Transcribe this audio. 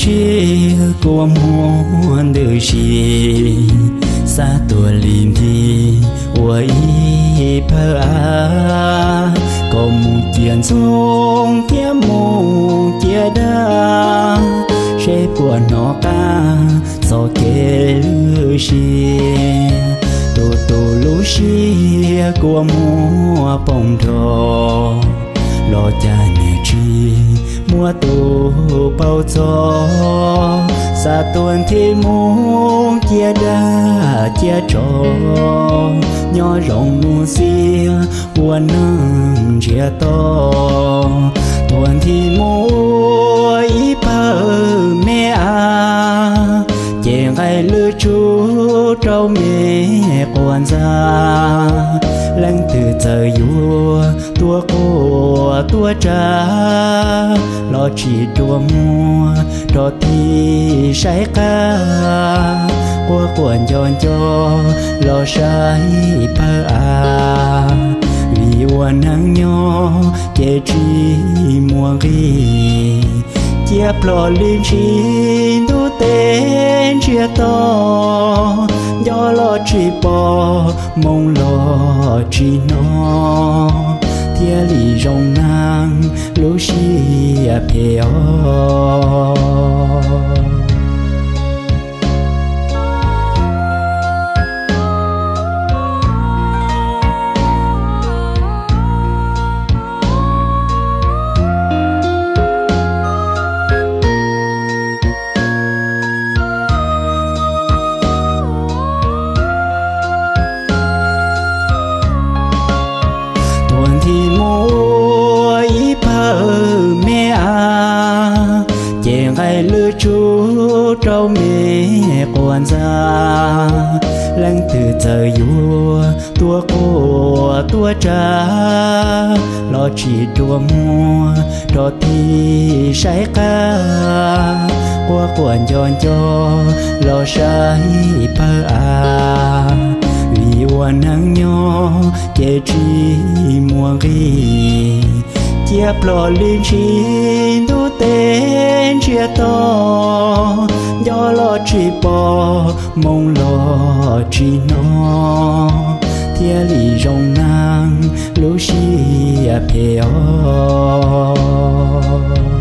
Siab kua muag ntws si, xav tuaj li nthi ua ib pawg av, kom mus ciam ntxoov thiab mus ciam dab, seb puas hnov qab txoj kev lwj siab. Tus tus lub siab kua muag poob nrho, los cas niam tsis muab tus paub txog, xav tuaj nthi mus ciam dab ciam tsov, nyob zoo mus xiab ua neej ntsiag to. Tuaj nthi mus ua ib pawg me av, ces nqaij lwj tsuj rau me quas ntxa. Leej twg txawm yuav tuaj quaj tuaj tsa, los tsis dua muag rov tig saib qab, quaj quaj nco nco los saib pawg av. Vim ua neej nyob ces tsis muaj nqis, ciaj plho li ntsis ntuj teb ntsiag to, nco los tsis pom, moo los tsis hnov, thiaj li zoo neeg lub siab phem os. Tuaj nthi mus ua ib pawg me av, ces nqaij lwj tsuj rau me quas ntxa. Leej twg txawm yuav tuaj quaj tuaj tsa, los tsis dua muag rov tig saib qab, quaj quaj nco nco los saib pawg av. Vim ua neej nyob ces tsis muaj nqis, ciaj plho li ntsis ntuj teb ntsiag to, nco los tsis pom, moo los tsis hnov, thiaj li zoo neeg lub siab phem os.